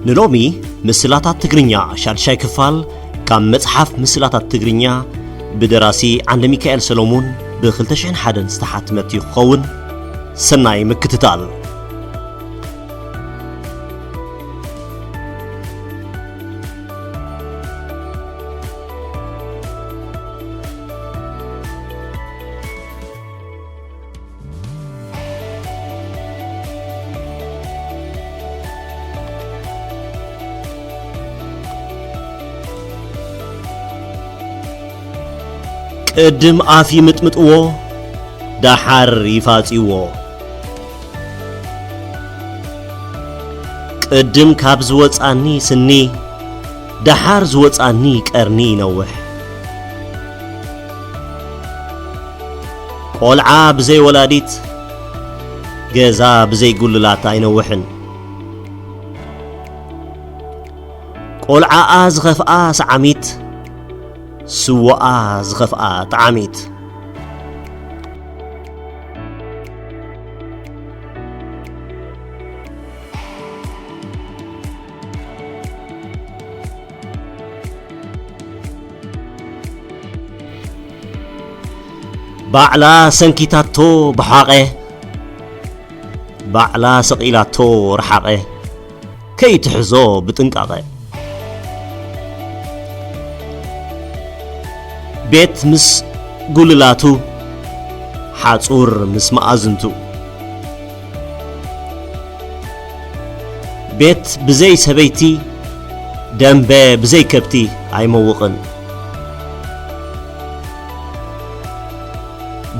ንሎሚ ምስላታት ትግርኛ ሻድሻይ ክፋል ካብ መጽሓፍ ምስላታት ትግርኛ ብደራሲ ዓንደ ሚካኤል ሰሎሙን ብ ክልተ ሽሕን ሓደን ዝተሓትመት እዩ ክኸውን። ሰናይ ምክትታል። ቅድም ኣፍ ይምጥምጥዎ፣ ደሓር ይፋጽይዎ። ቅድም ካብ ዝወጻኒ ስኒ፣ ደሓር ዝወጻኒ ቀርኒ ይነውሕ። ቆልዓ ብዘይ ወላዲት፣ ገዛ ብዘይ ጉልላት ኣይነውሕን። ቆልዓኣ ዝኸፍኣ ሰዓሚት፣ ስወኣ ዝኸፍኣ ጠዓሚት። ባዕላ ሰንኪታቶ ብሓቐ፣ ባዕላ ሰቒላቶ ረሓቐ፣ ከይትሕዞ ብጥንቃቐ። ቤት ምስ ጉልላቱ፣ ሓጹር ምስ መኣዝንቱ። ቤት ብዘይ ሰበይቲ፣ ደንበ ብዘይ ከብቲ ኣይመውቕን።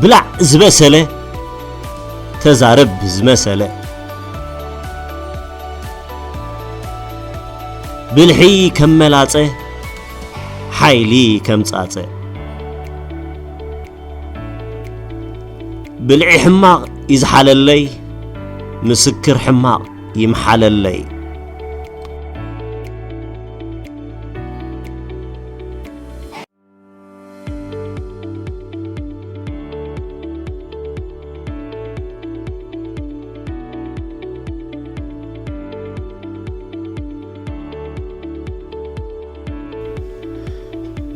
ብላዕ ዝበሰለ፣ ተዛረብ ዝመሰለ። ብልሒ ከም መላጸ፣ ሓይሊ ከም ጻጸ። ብልዒ ሕማቕ ይዝሓለለይ፣ ምስክር ሕማቕ ይምሓለለይ።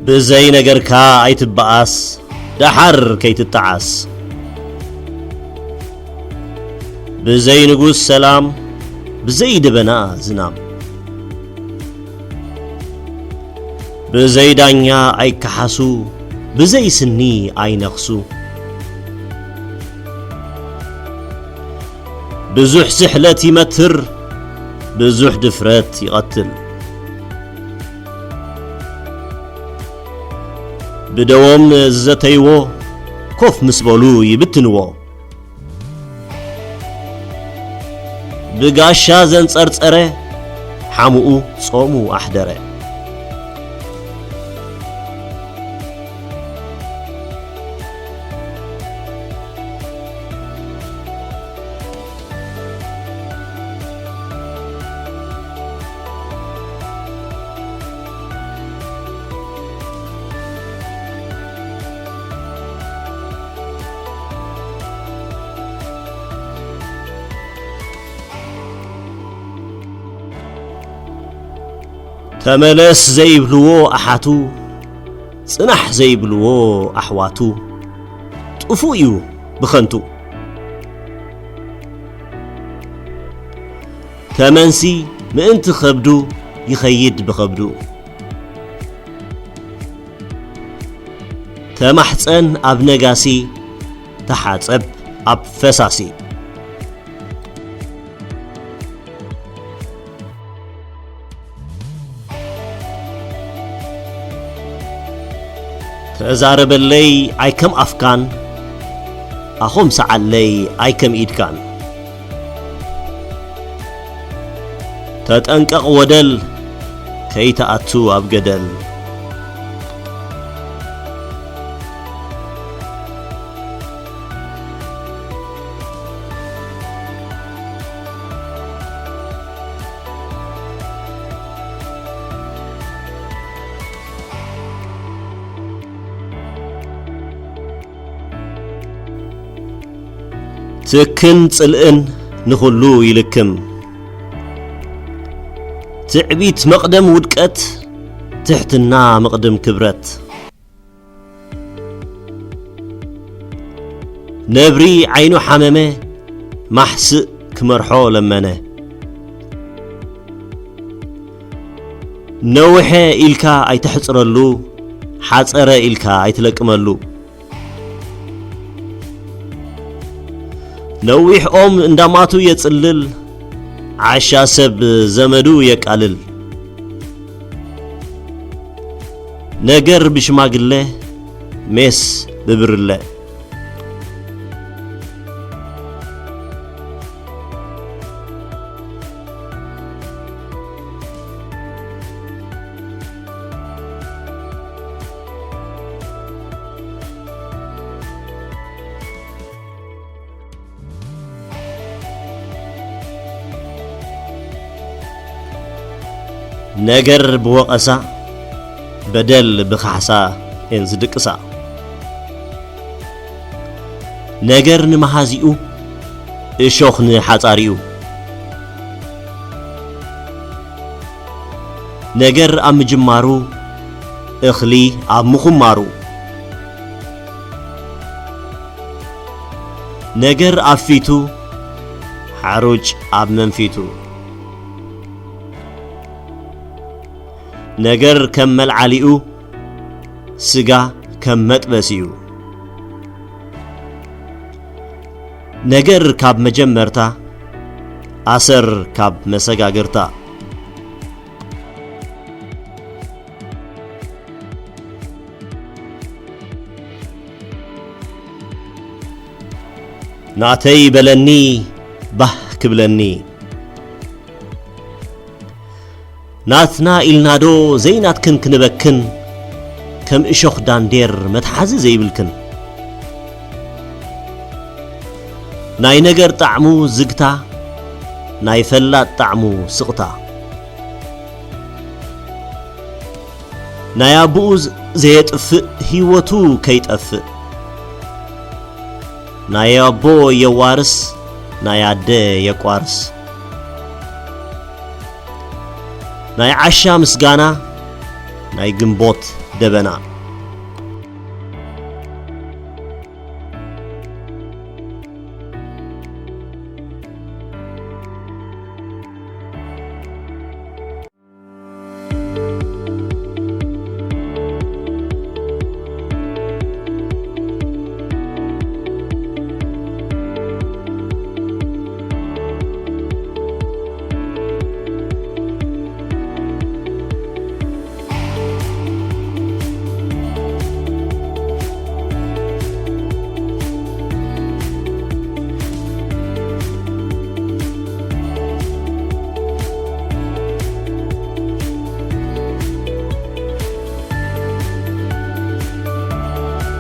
ብዘይ ነገርካ ኣይትበኣስ፣ ደሓር ከይትጠዓስ። ብዘይ ንጉስ ሰላም፣ ብዘይ ደበና ዝናም። ብዘይ ዳኛ ኣይከሓሱ፣ ብዘይ ስኒ ኣይነኽሱ። ብዙሕ ስሕለት ይመትር፣ ብዙሕ ድፍረት ይቐትል። ብደዎም ዝዘተይዎ፣ ኮፍ ምስ በሉ ይብትንዎ። ብጋሻ ዘንጸርጸረ፣ ሓሙኡ ጾሙ ኣሕደረ። ተመለስ ዘይብልዎ ኣሓቱ፣ ጽናሕ ዘይብልዎ ኣሕዋቱ፣ ጥፉእ እዩ ብኸንቱ። ተመንሲ ምእንቲ ኸብዱ ይኸይድ ብኸብዱ። ተማሕጸን ኣብ ነጋሲ፣ ተሓጸብ ኣብ ፈሳሲ። ተዛረበለይ ኣይከም ኣፍካን፣ ኣኾምስዓለይ ኣይከም ኢድካን። ተጠንቀቕ ወደል፣ ከይትኣቱ ኣብ ገደል። ትክን ጽልእን ንኹሉ ይልክም። ትዕቢት መቕደም ውድቀት፣ ትሕትና መቕደም ክብረት። ነብሪ ዓይኑ ሓመመ፣ ማሕስእ ክመርሖ ለመነ። ነውሐ ኢልካ ኣይተሕጽረሉ፣ ሓጸረ ኢልካ ኣይትለቅመሉ። ነዊሕ ኦም እንዳማቱ የጽልል፣ ዓሻ ሰብ ዘመዱ የቃልል። ነገር ብሽማግለ፣ ሜስ ብብርለ። ነገር ብወቐሳ፣ በደል ብኻሕሳ እየን ዝድቅሳ። ነገር ንመሃዚኡ፣ እሾኽ ንሓጻሪኡ። ነገር ኣብ ምጅማሩ፣ እኽሊ ኣብ ምኹማሩ። ነገር ኣብ ፊቱ፣ ሓሩጭ ኣብ መንፊቱ። ነገር ከም መልዓሊኡ፣ ስጋ ከም መጥበሲኡ። ነገር ካብ መጀመርታ፣ ኣሰር ካብ መሰጋግርታ። ናተይ በለኒ፣ ባህ ክብለኒ። ናትና ኢልናዶ ዘይናትክን ክንበክን፣ ከም እሾኽ ዳንዴር መትሓዚ ዘይብልክን። ናይ ነገር ጣዕሙ ዝግታ፣ ናይ ፈላጥ ጣዕሙ ስቕታ። ናይ ኣቦኡ ዝ-፣ ዘየጥፍእ ህይወቱ ከይጠፍእ። ናይ ኣቦ የዋርስ፣ ናይ ኣደ የቋርስ። ናይ ዓሻ ምስጋና፣ ናይ ግንቦት ደበና።